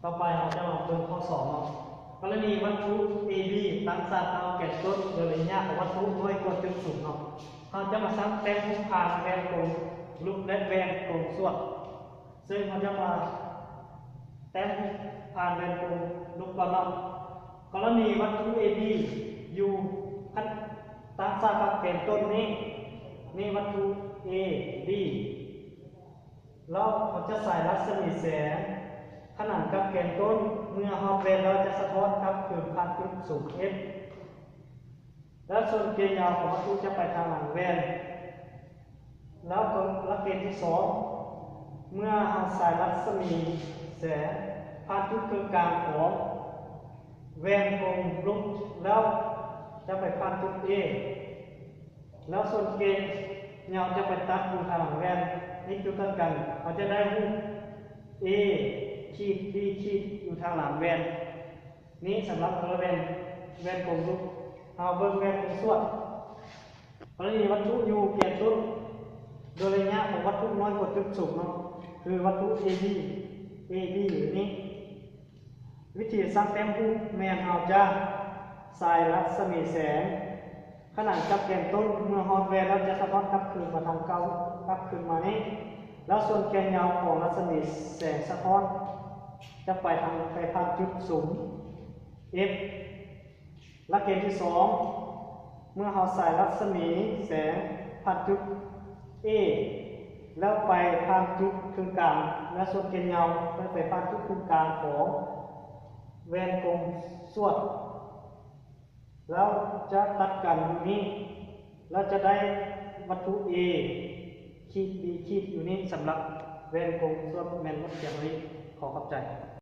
ຕໍ່ໄປເຮົາຈະມາເບິ່ງຂໍ້ສອງເນາະ. ກໍລະນີວັດຖຸ A B ຕັ້ງສາກາວແກນຕົ້ນໂດຍໄລຍະຂອງວັດຖຸນ້ອຍກວ່າຈຸດສູນເນາະ. ເຮົາຈະມາສ້າງແຕ້ມຮູບຜ່ານແວ່ນກົງລຸກ ແລະ ແວ່ນກົງສວດ. ເຊິ່ງເຮົາຈະມາແຕ້ມຮູບຜ່ານແວ່ນກົງລຸກກ່ອນເນາະ. ກໍລະນີວັດຖຸ A B ຢູ່ຂັ້ນ ຕັ້ງສາກາວແກນຕົ້ນນີ້ ນີ້ວັດຖຸ A B ແລ້ວເຮົາຈະສາຍລັດສະໝີແສງຂະໜານກັບແກນຕົ້ນ ເມື່ອຮອດແວ່ນແລ້ວຈະສະທ້ອນກັບຄືນຜ່ານຈຸດສູນ F ແລ້ວສ່ວນແກນຍາວຂອງວັດຖຸຈະໄປທາງຫຼັງແວ່ນ. ແລ້ວກໍຫຼັກເກນທີສອງ ເມື່ອເຮົາສາຍລັດສະໝີແສງຜ່ານຈຸດເຄິ່ງກາງຂອງແວ່ນກົງລຸກແລ້ວຈະໄປຜ່ານຈຸດ A ແລ້ວສ່ວນແກນຍາວຈະໄປຕັດຢູ່ທາງຫຼັງແວ່ນ ນີ້ຈຸດຕັດກັນ ເຮົາຈະໄດ້ຮູບ A ຂີດ B ຂີດຢູ່ທາງຫຼັງແວ່ນ. ນີ້ສຳລັບຄົນລະແວ່ນ ແວ່ນກົງລຸກ. ເຮົາເບິ່ງແວ່ນກົງສວດ. ກໍລະນີວັດຖຸຢູ່ແກນຕົ້ນໂດຍໄລຍະຂອງວັດຖຸນ້ອຍກວ່າຈຸດສູນເນາະ ຄືວັດຖຸ A B A B ນີ້. ວິທີສ້າງແຕ້ມຮູບແມ່ນເຮົາຈະສາຍລັດສະໝີແສງ ຂະໜານກັບແກນຕົ້ນ ເມື່ອຮອດແວ່ນແລ້ວຈະສະທ້ອນກັບຄືນມາທາງເກົ່າ ກັບຄືນມານີ້. ແລ້ວສ່ວນແກນຍາວຂອງລັດສະໝີແສງສະທ້ອນຈະໄປທາງ ໄປຜ່ານຈຸດສູນ F. ຫຼັກເກນທີສອງ ເມື່ອເຮົາສາຍລັດສະໝີແສງຜ່ານຈຸດ A ແລ້ວໄປຜ່ານຈຸດເຄິ່ງກາງ ແລະ ສ່ວນແກນຍາວໄດ້ໄປຜ່ານຈຸດເຄິ່ງກາງຂອງແວ່ນກົງສວດ ແລ້ວຈະຕັດກັນຢູ່ນີ້ ແລ້ວຈະໄດ້ວັດຖຸ A ຂີດ B ຂີດຢູ່ນີ້. ສຳລັບແວ່ນກົງສວດແມ່ນໝົດພຽງເທົ່ານີ້. ຂໍຂອບໃຈ.